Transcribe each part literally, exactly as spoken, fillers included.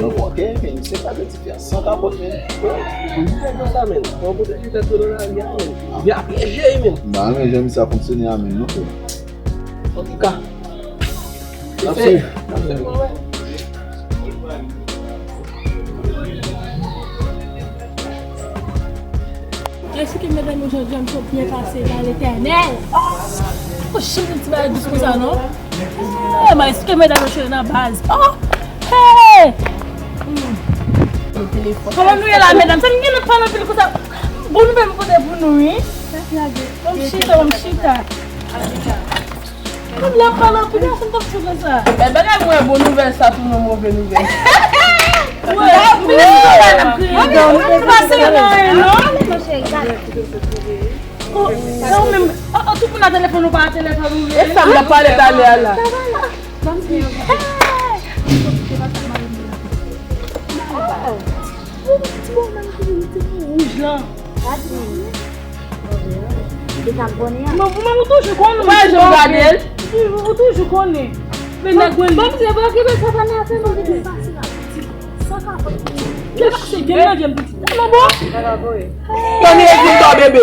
Nan pòkè, men misye pa de ti fè san kapòt, men. Ou di tèt konsa, men. Ou pote ti tèt sou do la, li a, men. Li a pyeje, men. M pa renmen jan misye ap fonksyone a, men, non, frè. Antouka. N ap swiv. Èske medam yo jodi a misye byen pase nan Letènèl? Oh, janm gen ti bagay dous konsa, non? Eh, m a eksplike medam yo cheri nan baz. Oh, hey! Kòman nou ye la, medam? Sa m gen lòt pale anpil konsa. Bon nouvèl m pote pou nou, wi. Bon, m chita, bon, m chita. Mwen la pale anpil, sa m t ap di konsa. Bèl bagay, mwen bon nouvèl sa tounen move nouvèl. Mwen pa se nan anyen, non. Ou menm, an, an, tout moun nan telefòn ou pa nan telefòn ou menm. E sa m t ap pale talè a la. Wouj lan. Li t ap konnen an. Mwen, mwen, ou toujou konnen. Ou pa janm gade l. Ou toujou konnen. Men nèg mwen. Bon, mwen, mwen, mwen, sa pa nan afè mwen. Sa ka fè. Ke pase, gen nan gen pitit. Tèlman bon. Tande yo di tò bebe.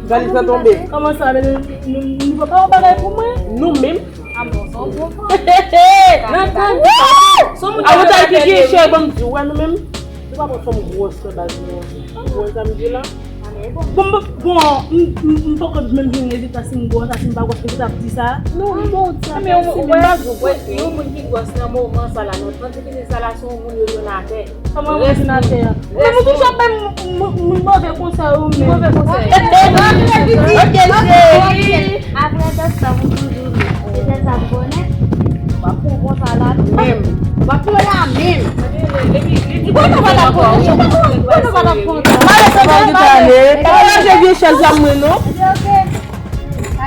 Valiz la tonbe. Kòman sa, men nou, nou, nou pa yon bagay pou mwen? Nou menm. A bon, sa yon bon fò. Nan tan. Avantaj ki gen chè, ban m di w, wè nou menm. Nou pa pran fanm gwòs nan baz nou. Ou wè sa m di la? Bon, bon, bon, m, m, m poko menm jwenn rezilta si m gwòs, si m pa gwòs, m t ap di sa. Non, bon, sa. Men ou, ou wè, ou wè, yon moun ki gwòs nan moman sa la, nan trant minit sa la, se yon moun yo jwenn atè. Kòman yo jwenn atè a? Men moun toujou ap bay moun, moun, moun move konsèy, yo, men. Move konsèy. Ok, cheri. Apre de sa, moun toujou di, se de sa m konnen. W ap pran konsa la menm. W ap pran la menm. Mwen nou pa la pran. Mwen nou pa la pran. Mwen nou pa la pran. Pa lage vye chèz la mwen non.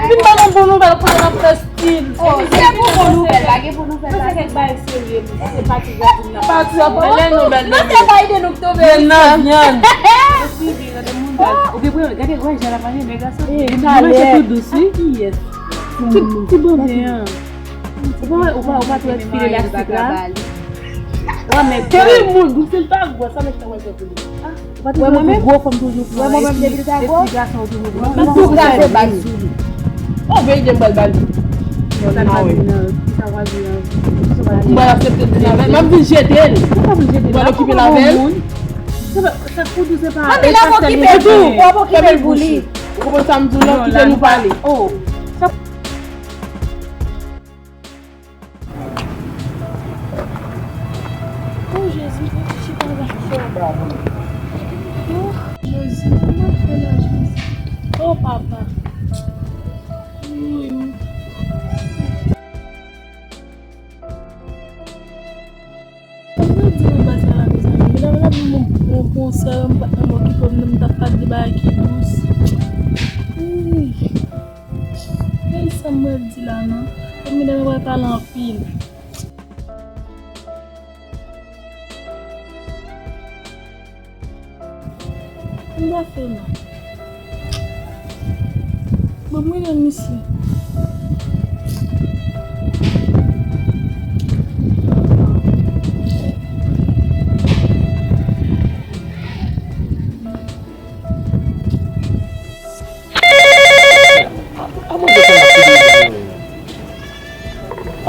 Vin ban nou bon nouvèl kounye a n ap fè stil. Oh, se pou bon nouvèl la, gen bon nouvèl la. Mwen se kèk bagay serye, mwen se pati gadi nan. Pati a pa. Mwen se bay de nou k tonbe. Vyann nan vyann. Ou gen pou gade gwa jan l ap pale, men gason. Li mache tou dous, wi. Kiyès? Ti, ti bonbyen an. Ou pa, ou pa, ou pa twè fil elastik la? Wè, men kere moun, goup se l pa gwo, sa mèt fè wè fè pou li. Ou pa toujou gwo fanm toujou pran. Wè mwen menm depi l ta gwo. Epi gason yo toujou pran. M ap tou kraze bal sou li. Oh, verite m pral bal. Sa l pa di nan, sa w di nan. M pral aksepte di nan, m ap vin jete l. Ou pa vin jete l. M pral okipe l avè l. Sa k pou di se pa. Anben, l ap okipe l tou. W ap okipe l pou li. Ou konprann sa m di w la, kite nou pale. Oh. Oh, Jezi, mwen chita la. Oh, Jezi, kòman fè la, Jezi? Oh, papa. Wi. Mwen di nou bagay sa la, mezanmi. Medam la vin yon bon konsèy, m pa t nan mò ki pran m, m t ap pale de bagay ki dous. Wi. Men sa m pral di la, non. Fòk medam yo pral pale anpil. M pa fè non. Bon, mwen nan misye.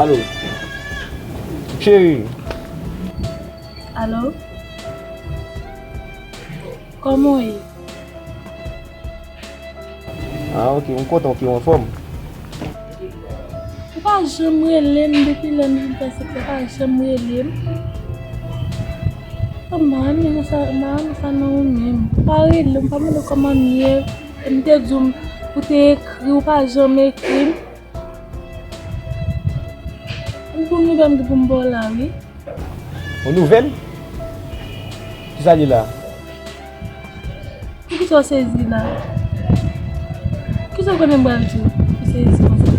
Alo. Cheri. Alo. Kòman w ye? Ah, ok, m kontan ke w anfòm. Ou pa janm rele m depi lè m vin fè sèks la, ou pa janm rele m. Kòman, m pa renmen sa, m pa renmen sa nan ou menm. Ou pa rele m, ou pa mande kòman m ye. E m te di w, ou te ekri, ou pa janm ekri m. M pou nouvèl m gen pou m ba w la, wi. Yon nouvèl? Kisa li la? Poukisa w sezi la? Kisa w konnen m pral di w pou sezi konsa?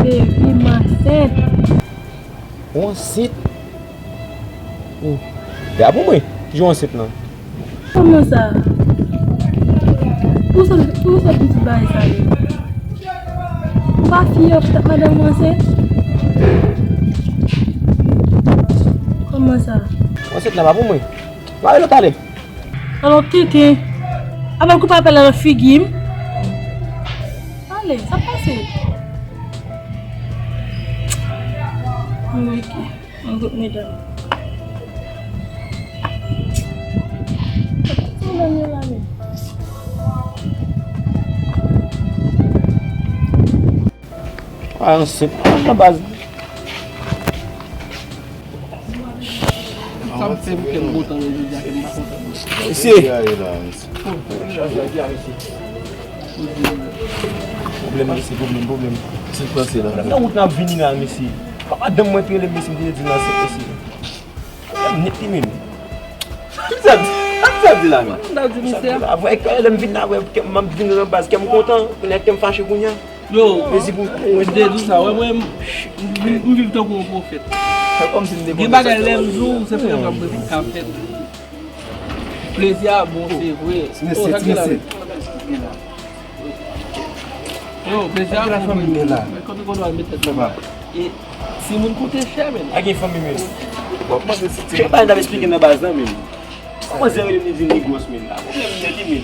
Baby, m ansent. Ou ansent? Oh. E a pou mwen ki jan w ansent lan? Kòman sa? Poukisa, poukisa w di tout bagay sa yo? Ou pa fyè pou tèt madanm ou ansent? Kòman sa? Ansent la pa pou mwen. Mare l talè. Alò, tenten. Apa l koupe apèl la nan figi m? Ale, sa pase? Mwen wè ki yon gwoup medam. Sa medam yo la menm? Ah, ansent. Ah, nan baz. Sa m fè m kè m kontan, men jodi a kè m pa kontan. Mesye. Pwoblèm, mesye, pwoblèm, pwoblèm. Sa k pase la? Nan wout n ap vini la, mesye. Papa, madanm mwen te rele m, mesye, m te di l ansent, mesye. Pwoblèm nèt li menm. Sa, sa, sa di la menm? Sa di la, vwè, lè m vin la, wè, kè m ap vin nan baz, kè m kontan, kounye a kè m fache kounye a. Yo, mezi pou mwen. M te di w sa, wè, mwen, m, m, m viv tankou yon pwofèt. Gen bagay lè m di w, se frè m k ap ka fèt. Plezi a bon, se vre. Ti mesye, ti mesye. Yo, plezi a bon, men kote kote w al met tèt la. E timoun koute chè, men. A gen fanmi, men. Bon, kòman se ti. Chè pa n t ap esplike nan baz la, men. Kòman se rele m, li di li gwòs, men. A pwoblèm nèt li, men.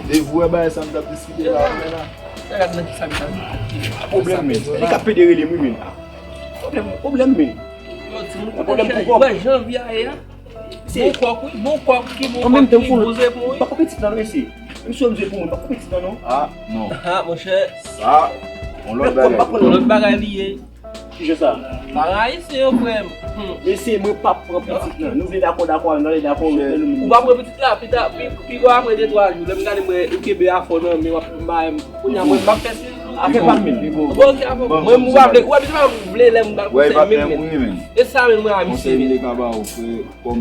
E vwè bagay sa m t ap diskite la, men la. Sa gad nan ki sa m t ap diskite. Pwoblèm, men. Li ka pede rele m, wi, men. Pwoblèm, pwoblèm, men. Yon pwoblèm pou kòb. Wè, jan vi a ye a. Bon kòk, wi. Bon kòk, ki bon kòk, ki bon zepon, wi. An menm tan, m foun, m pa koupe tit la non, mesye. Mesye, m zepon, m pa koupe tit la non. Ah, non. Ah, monchè. Sa, yon lòt bagay. Yon lòt bagay li ye. Kijan sa? Paran ayisyen yo, frè m. Hmm. Mesye, mwen p ap pran pitit nan. Nou vle dakò, dakò, nou vle dakò, nou vle nou. Ou pa pran pitit la, pita, pi, pi gwo apre de twa jou, lè m gade mwen, ou kenbe afè w nan men, w ap bay m. Kounye a, mwen, m ap fè si. Afè pa m menm. Bon, ok, afè. Mwen, m pa vle, ou abitye pa vle lè m ba l konsèy menm, menm. E sa menm, mwen, a misye menm. Konsèy m te ka ba ou, frè, kòm,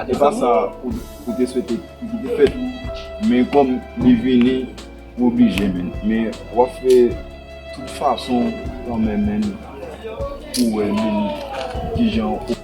e pa sa ou, ou te swete ki te fèt. Men kòm li vini, m oblije, menm. Men w ap fè tout fason kanmenm, menm, pou w wè, menm, kijan ou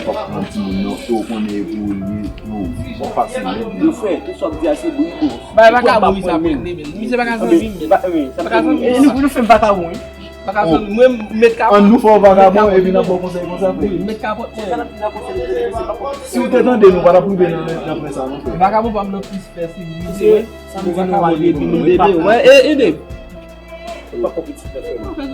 Fòk pran timoun nan, e w konnen e pou li, pou w fasil nèt. Yo fè, tout sa w ap di a se bri pou. Bay vakabon misye ap regle, men. Misye pa ka zanmi m, men. Pa ka zanmi m. Nou, nou fè m vakabon, wi. Pa ka zanmi m. Mwen, m met kapòt. An nou fè w vakabon, epi n ap ba w konsèy konsa, frè. Wi, m met kapòt mwen. Si w te tande nou, pa t ap rive nan, nan pwen sa, non, frè. Vakabon pa m nan plis fè, si m vide, wi. Sa m di nou al epi nou debe, wi. E, ede. Ou pa konprann ti pèsonn. Mwen,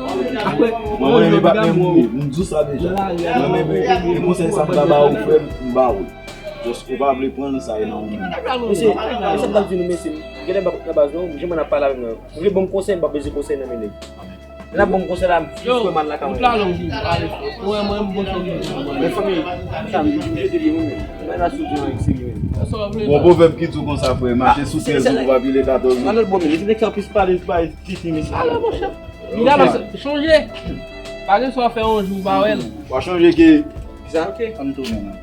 mwen, mwen, pa menm ou, m di w sa deja. Mwen, mwen, mwen, e konsèy sa m ta ba ou, frè m, m ba ou. Jis ou pa vle pran l, sa e nan ou menm. Mesye, mesye, m t ap di nou, mesye, m genlè m pa nan baz non, jan mwen ap pale avè m nan. Ou vle ban m konsèy, m p ap bezwen konsèy nan men nèg. Lè n ap ban m konsèy la, m jis fè mal lakay mwen. Mwen, mwen, m bon sèvis. Men fanmi, sa m di, m jete pye mwen menm. Mwen la sou di yon serye menm. Bon, pwovèb ki di w konsa, frè, mache sou trèz ou pou pa pile katòz ou. Nan lòt bò menm, nèg sa plis pale, pale. Titi, mesye. Alò, monchè. Vidal, chonje. Pa gen sa w fè yon jou, ou pa wè l. W a chonje ke. Kisa? Ok. Ann tounen nan.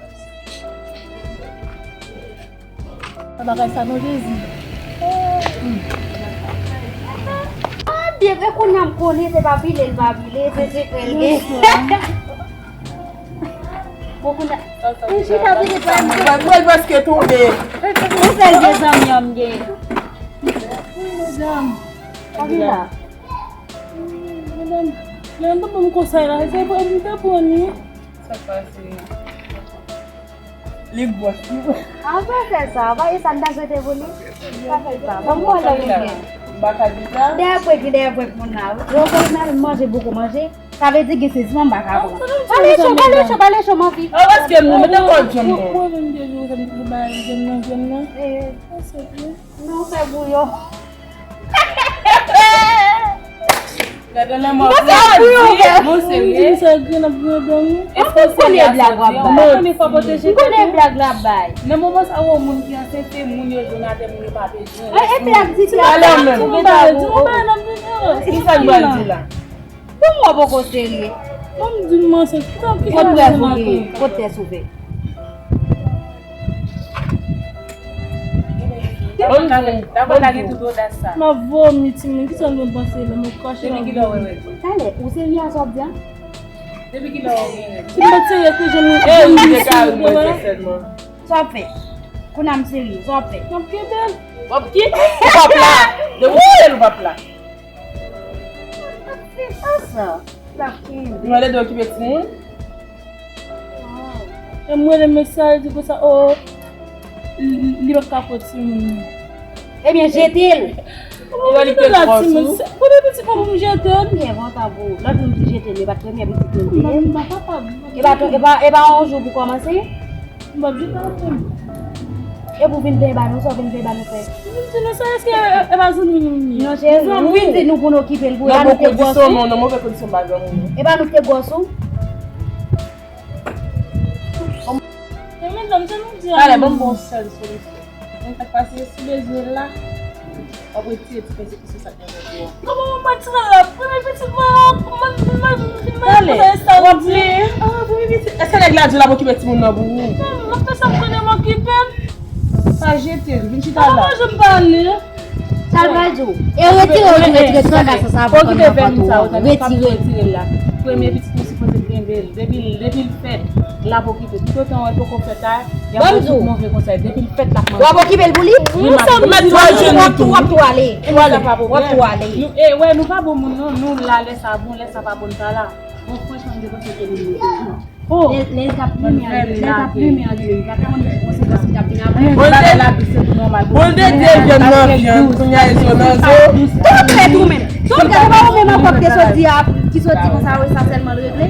Sa bagay sa non, Jezi. Ah, byen, e kounye a m konnen se pa pile l pa pile, se sekrè l gen. Bon, kounye a. Mwen chita vini pran mwen. Mwen prèske tonbe. Mwen fè l gen zanmi an m gen. Madanm. Pa vin la. Madanm, men m te ban m konsèy la, se pou m te pran li. Sa k pase? Li gwòs wi. A pa fè sa, pa e sa m ta swete pou li. Pa fè sa. Ban m wè lè pou gen. M pa ka di sa. Dèyè pwèk, dèyè pwèk moun la. Yo konn nan manje bouko manje. Sa vle di gen seziman m pa ka pran. Pale cho, pale cho, pale cho, manvi. An paske nou mete kò djanm non. Ou wè menm de jou sa m te bay djanm nan, djanm nan. Eh. Non, fè bouyon. Gade nan mò. Mwen serye. Mwen serye. Mwen serye. Èske w serye a sa w di an? Mwen konnen fò pote jete. Mwen konnen blag la bay. Nan moman sa yo, moun ki ansent se moun yo jwenn atè, moun yo pa bezwen. E, e blag di ti a. Alò menm. Di mwen bagay, di mwen bagay nan videyo. Ki sa l pral di la? Bon, mwen poko serye. Bon, m di m ansent. Ki sa, ki sa? Kot prèv ou genyen? Kot tès ou fè? Bonjou. Dabò lage tout odas sa. M ap vomi, timoun. Kisa nou panse la? M ap kache la. Depi kilè w wè règ ou? Talè, ou serye a sa w ap di a? Depi kilè w gen règ? Si m pa t serye, ke jan m... Eh, ou te ka ri mwen sèlman. Sa w ap fè? Kounye a m serye, sa w ap fè? M ap kenbe l. W ap kenbe? Ou p ap la. Depi w kenbe l, ou p ap la. Fè pa sa. L ap kenbe. Mwen ede okipe timoun. E m rele mesaj, di konsa, o, li, li p ap ka pran timoun nan. Ebyen, jete l. Li pa li pè twò sou. Premye pitit mwen pou m jete l. Li envantab ou. Lòt moun ki jete l, e pa t premye pitit mwen li ye. M pa kapab. E pa, e pa, e pa yon jou pou kòmanse? M p ap jete anyen. E pou vin peye ba nou, sa w vin peye ba nou fè? M di nou sa, èske e, e pa zanmi nou li ye? Non, cheri, ou vin di nou pou n okipe l, pou e pa nou te gwòs ou? Nan bon kondisyon, non, nan move kondisyon, m pa granmoun. E pa nou te gwòs ou? Men medam, jan nou di a. Talè, ban m ba w sèl solisyon. Men sa k pase, si w bezwen l la, w ap retire ti pèse. Kòman mwen mwen ti nan la, premye pitit mwen an, mwen, mwen, mwen, mwen, mwen, mwen, sa w di. Ah, premye pitit. Èske nèg la di l ap okipe timoun nan pou ou? Non, mwen fè sa m konnen m okipe m. Pa jete l, vin chita la. Kòman mwen jwenn pale? Sa l pral di w? E retire w, retire, retire, retire, sa sa pou konn nan pòt ou, retire. Retire l la. Premye pitit mwen sipoze kenbe Depi, depi l fèt, l ap okipe. Toutotan w wè l poko fèt la, y ap ba l tout move konsèy. Depi l fèt, l ap manje. W ap okipe l pou li? Wi, m ap okipe l. W ap tou ale. W ap tou ale. Nou, e, wè, nou pa bon moun, non. Nou la, lè sa bon, lè sa pa bon, n pa la. Bon, franchman, m te panse ke nou mete. Oh! Lè, lè l t ap plimen Angeline, lè l t ap plimen Angeline, pa t konn konsekans ki t ap vin apre. Bon, l te, bon, l te devyen nan vyann, kounye a, e zo nan zo. Tonton, ou menm. Tonton, se pa ou menm ankò ki te sot di a, ki sot di konsa, wi, sa sèlman l regle?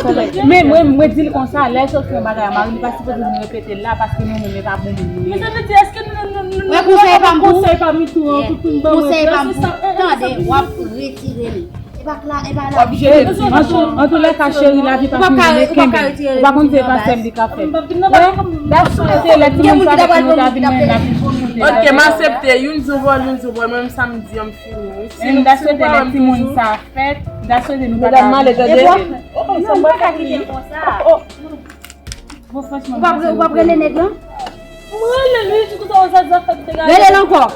Tonton. Men mwen, mwen di l konsa, lè l sot fè yon bagay a mari, li pa sipoze vin repete l la, paske nou menm, e pa bon moun nou ye. Men sa vle di, èske nou, nou, nou, nou, nou pa gen konsèy pami tou an, pou, pou nou ban mwen? Konsèy pami tou. Tande, w ap retire li. E pa kla, e pa la. An tou, an tou lè ka, cheri, lavi pa fini, men kenbe. Ou pa konn se pa sèl li ka fè. Wè, dap swete lè timoun sa fèt, nou ta vin menm la, vin fè chante. Ok, m aksepte. Youn sou vòl, youn sou vòl. Mwen menm, sa m di an, m fini. Si nou, dap swete lè timoun sa fèt, dap swete nou pa ta vin. Medam, m ale, tande. Non, m pa ka kite l konsa. Bon, franchman, ou p ap, ou p ap rele nèg lan? M rele l, wi, si konsa, sa, sa fè m te gade. Rele l ankò.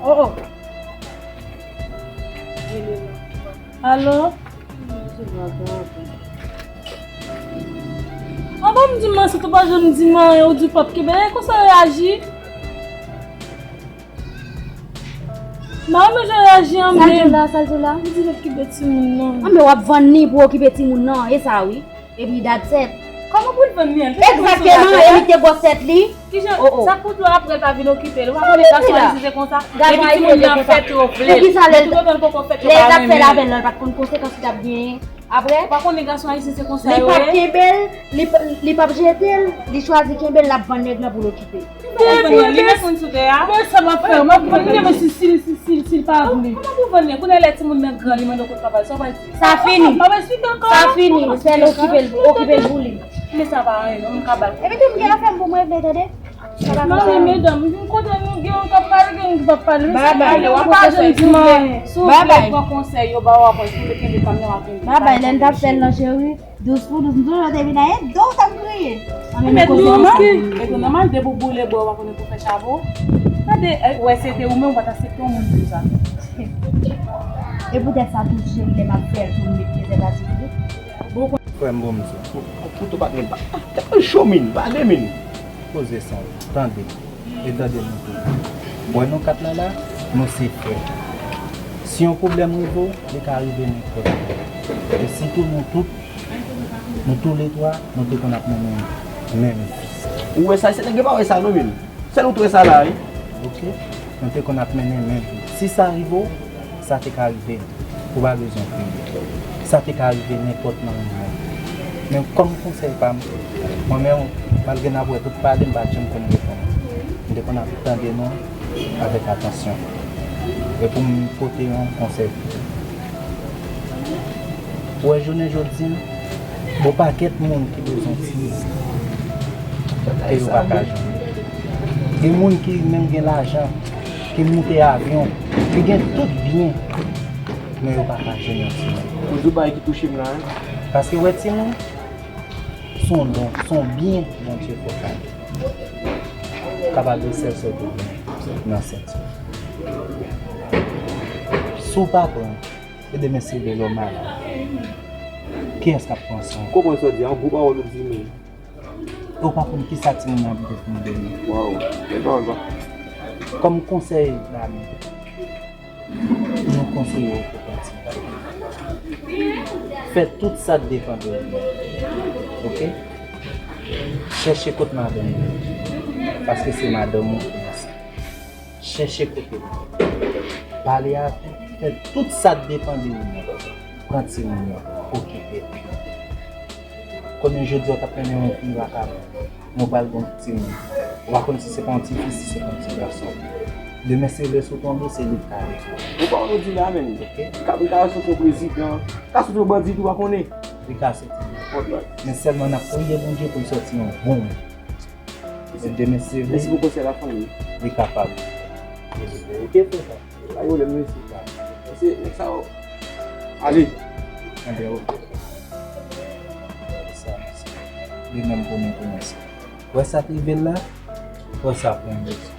Oh, oh. Alo? An bon, m di m ansent, ou pa janm di m anyen, ou di w p ap kenbe, e konsa w reyaji? M pa renmen jan w reyaji an, men. Sa l di w la, sa l di w la? M di l ap kenbe timoun nan. An, men w ap vann li pou okipe timoun nan, e sa wi. Epi that's it. Kòman pou l vann li an? Egzakteman, e li te gwòs tèt li. Kijan, oh, oh. Sa pou tou apre l pa vin okipe l. Ou pa konnen gason ayisyen se konsa. Depi timoun nan fèt, yo vle l. Poukisa lè l, toutotan l poko fèt, yo pa renmen l. Lè l t ap fè l avè l, l pa t konn konsekans li t ap genyen. Apre, ou pa konnen gason ayisyen se konsa yo ye. Li p ap kenbe l, li p, li p ap jete l, li chwazi kenbe l, l ap vann nèg lan pou l okipe l. Li mèt moun sou tè a. Mwen sa m ap fè, m ap vann li, men si, si, si, si, si l pa vle. Kòman pou vann li? Kounye a lè timoun nan gran, li mande w kot papa l, sa w pral di? Sa fini. M ap eksplike ankò. Sa fini. Sèl l okipe l, okipe l pou li. Men sa pa anyen, non, m ka ba l. Epi tou, m gen afè m pou mwen regle, tande. Sa pa konsa. Non, men medam, m kontan nou gen yon k ap pale, gen yon k p ap pale. Babay. Ou pa janm di m anyen. Si w vle pran konsèy, yo ba w apre, si w vle kenbe fanm nan, w a kenbe. Babay, lè n t ap fè l lan, cheri. Douz pou douz, m toujou te vin a yen, do w t ap kriye. An, men nou koze ansanm. Mèt nou, men nou nòmal, depi w boule bwa, w pa konnen pou fè chabon. Gade, eh, wè, se te ou menm, ou pa t aksepte yon moun pou sa. E poutèt sa tou, cheri, lè m ap fè l, tou m met prezèvatif tou. Bon, frè m, bon, m di w. Kouto pa t menm pa. Cho min, pa de min. Poze san w, tande. E tande nou tou. Wè nou kat la la, nou se frè. Si yon pwoblèm rive w, li ka rive nenpòt lè. E sitou nou tout, nou toulètwa, nou te konn ap mennen menm vi. Ou wè sa, se nèg yo pa wè sa non, men. Sèl ou t wè sa la, wi. Oke? Nou te konn ap mennen menm vi. Si sa rive w, sa te ka rive m. Ou pa bezwen kriye. Sa te ka rive nenpòt nan nou menm. Men kòm konsèy pa m, mwen menm, malgre n ap wè tout pale, m pa t janm konn reponn. M te konn ap tande nou avèk atansyon. E pou m pote yon konsèy pou ou. Ou wè jounen jodi a, gon pakèt moun ki bezwen timoun ke yo pa ka jwenn. Gen moun ki menm gen lajan, ki moute avyon, ki gen tout byen, men yo pa ka jwenn yon timoun. Ou di yon bagay ki touche m la, wi. Paske wè timoun, se yon don, se yon byen Bondye fè w kado. Kapab de sèl sa w te gen nan senti. Si w pa pran, e demen si lè w malad, kiyès k ap pran swen w? Konprann sa w di a, yon gwo pawòl ou di, men. E w pa konn kisa timoun nan ap vin demen. Waw, bèl pawòl, pa. Kòm konsèy dam, nou konseye w pou pran timoun. Fè tout sa k depann de ou menm. Oke? Chèche kot madanm ou ye. Paske se madanm ou ki ansanm. Chèche kote l. Pale avè l. Fè tout sa k depann de ou menm. Pran timoun yo. Okipe l. Konnen jodi a w t ap mennen yon vi vakabon, men w pral gen yon timoun. Ou pa konn si se pa yon tifi, si se pa yon ti gason. Demen se lè si w tonbe, se li k ka leve w. Ou pa konn ou di la menm. Oke? Li ka, li ka soti yon prezidan, li ka soti yon bandi tou, ou pa konnen. Li ka soti nenpòt. Men sèlman n ap priye Bondye pou l soti yon bon moun. Se demen se vre. Mèsi pou konsèy la, fanmi. Li kapab. Oke, frè pa m. Pa gen pwoblèm, mèsi. Mèsi, nèg sa yo. Ale. Anben, oke. Sa, mèsi. Li menm pou nou tou, mèsi. Wè sa k rive l la? Wè sa pran mèsi.